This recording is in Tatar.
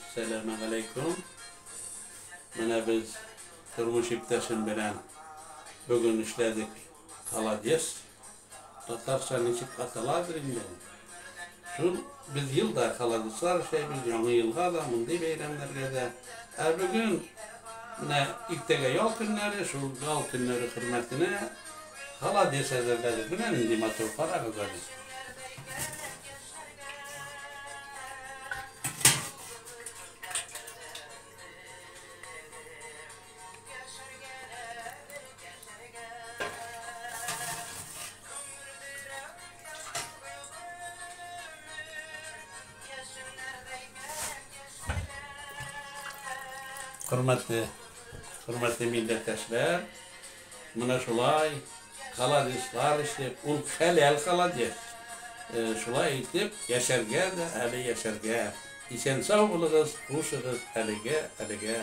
Әссәламегаләйкүм. Менә без тормыш иптәшем белән бүген эшләдек холодец. Татарча ничек аталадыр инде ул. Шул без ел да холодецлар эшләйбез, Яңа елга да, мондый бәйрәмнәргә дә. Ә бүген менә иртәгә ял көннәре, шул ял көннәре хөрмәтенә холодец әзерләдек. Менә нинди матур, карагыз әле. Хөрмәтле, хөрмәтле милләттәшләр, менә шулай холодецлар эшләп, ул хәләл холодец. Шулай итеп яшәргә дә әле яшәргә. Исән-сау булыгыз, хушыгыз әлегә, әлегә.